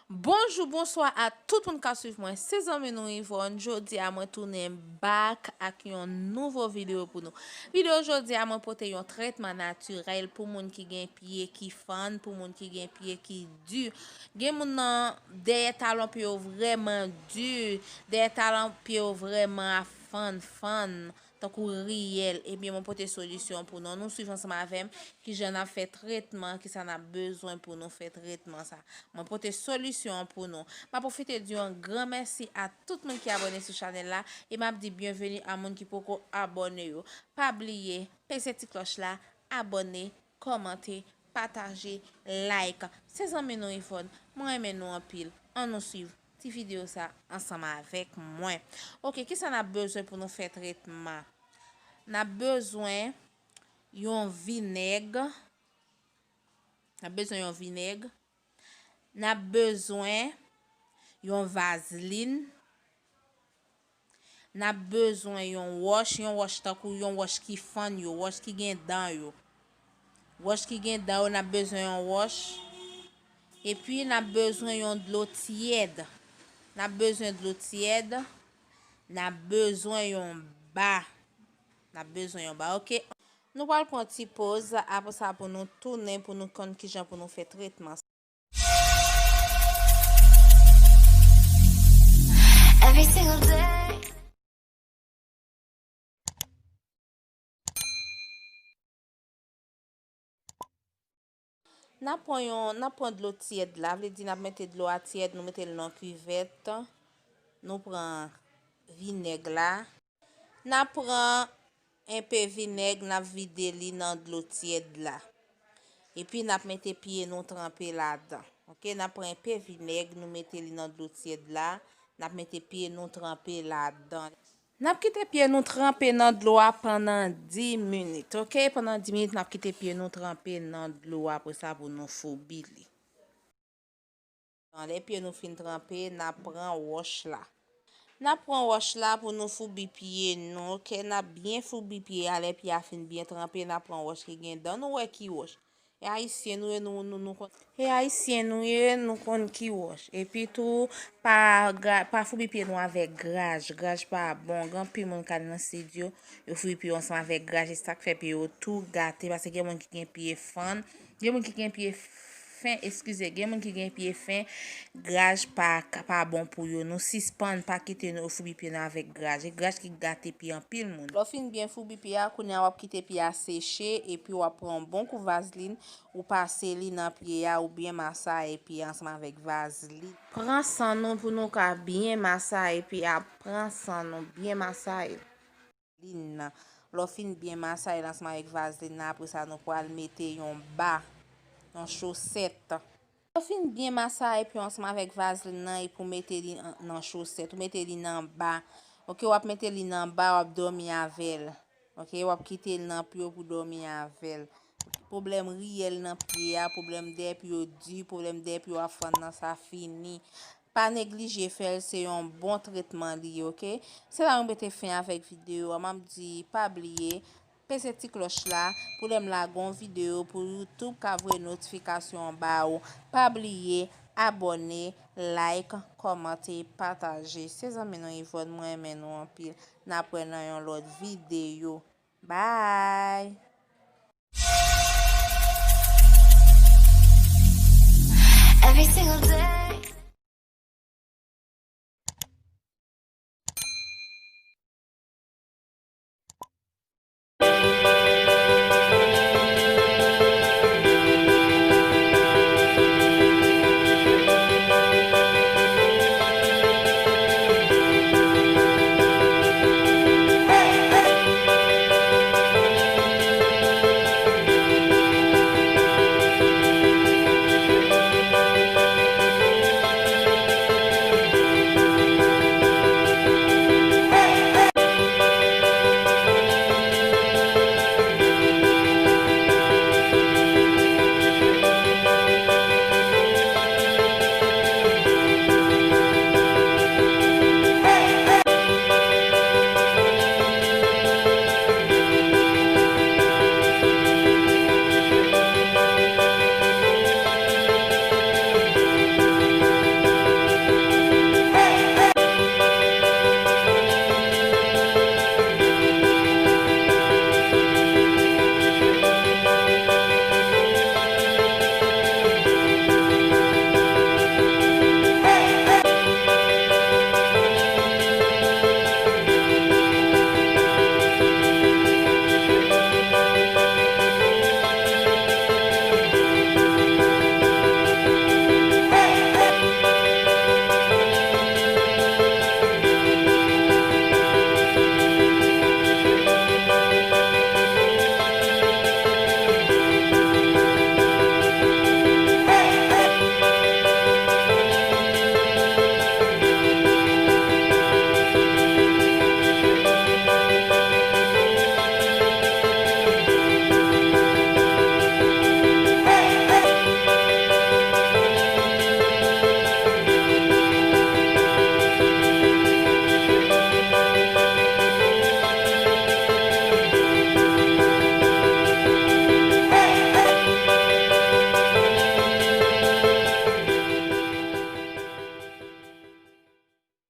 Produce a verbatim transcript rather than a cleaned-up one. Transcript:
Bonjou, bonswa a tout moun k ap swiv mwen. Se zanmi nou Yvonne. Jodi a mwen tounen back ak yon nouvo videyo pou nou. Videyo jodi a mwen pote yon tretman natirèl pou moun ki gen pye ki fann, pou moun ki gen pye ki di. Gen moun nan dèyè talon pye yo vrèman di, dèyè talon pye yo vrèman ap fann fann. Tankou riyèl, ebyen mwen pote solisyon pou nou. Nou swiv ansanm avè m kijan n ap fè tretman, kisa n ap bezwen pou nou fè tretman sa. Mwen pote solisyon an pou nou. M ap pwofite di yon gran mèsi a tout moun ki abòne sou chanèl la e m ap di byenveni a moun ki poko abòne yo. Pa bliye, peze ti klòch la, abòne, kòmante, pataje, like. Se zanmi nou Yvonne, mwen renmen nou anpil. Ann nou swiv ti videyo sa ansanm avèk mwen. Oke, kisa n ap bezwen pou nou fè tretman? N ap bezwen yon vinèg. N ap bezwen yon vinèg. N ap bezwen yon vazlin. N ap bezwen yon wòch, yon wòch tankou yon wòch ki fann yo, wòch ki gen dan yo. Wòch ki gen dan yo, n ap bezwen yon wòch. Epi n ap bezwen yon dlo tyèd. N ap bezwen dlo tyèd. N ap bezwen yon ba. N ap bezwen yon ba, oke? Nou pral pran ti poz, apre sa pou nou tounen, pou nou konn kijan pou nou fè tretman. Every single day. N ap pran yon, n ap pran dlo tyèd la, vle di n ap mete dlo a tyèd, nou mete l nan kivèt, nou pran vinèg la, n ap pran enpe vinèg, n ap vide li nan dlo tyèd la. Epi n ap mete pye nou tranpe ladan. Oke, n ap pran enpe vinèg, nou mete li nan dlo tyèd la, n ap mete pye nou tranpe ladan. N ap kite pye nou tranpe nan dlo a pandan dis minit, oke? Pandan dis minit, n ap kite pye nou tranpe nan dlo a, apre sa pou nou foubi li. Lè pye nou fin tranpe, n ap pran wòch la. N ap pran wòch la pou nou foubi pye nou, oke? N ap byen foubi pye a, lè pye a fin byen tranpe, n ap pran wòch ki gen dan, nou wè ki wòch. E ayisyen nou ye, nou, nou, nou konn. E ayisyen nou ye, nou konn ki wòch. Epi tou, pa gra-, pa foubi pye nou avèk graj. Graj pa bon. Gen anpil moun k al nan estidyo, yo foubi pye yo ansanm avèk graj. E sa k fè pye yo tou gate. Paske gen moun ki gen pye fann. Gen moun ki gen pye fen, eskize. Gen moun ki gen pye fen. Graj pa, pa bon pou yo. Nou sispann pa kite nou foubi pye nou avèk graj. E graj ki gate pye anpil moun. Lè w fin byen foubi pye a, kounye a w ap kite pye a seche, epi w ap pran yon bon kou vazlin, ou pase li nan pye a, ou byen masaye pye a ansanm avèk vazlin. Pran san nou pou nou ka byen masaye pye a, pran san nou, byen masaye l. Lin nan. Lè w fin byen masaye l ansanm avèk vazlin nan, apre sa nou pral mete yon ba, yon chosèt. Lè w fin byen masaye pye w ansanm avèk vazlin nan epi w mete li an, nan chosèt, ou mete li nan ba. Oke, w ap mete li nan ba, w ap dòmi avè l. Oke, w ap kite l nan pye w pou dòmi avè l. Pwoblèm riyèl nan pye a, pwoblèm dèyè pye yo di, pwoblèm dèyè pye yo ap fann nan, sa fini. Pa neglije fè l, se yon bon tretman li ye, oke? Se la mwen mete fen avèk videyo a, m ap di pa bliye, peze ti klòch la pou lè m lage yon videyo pou YouTube ka voye notifikasyon an ba ou. Pa bliye abòne, like, kòmante, pataje. Se zanmi nou Yvonne, mwen renmen nou anpil. N ap wè nan yon lòt videyo. Bye! Every single day.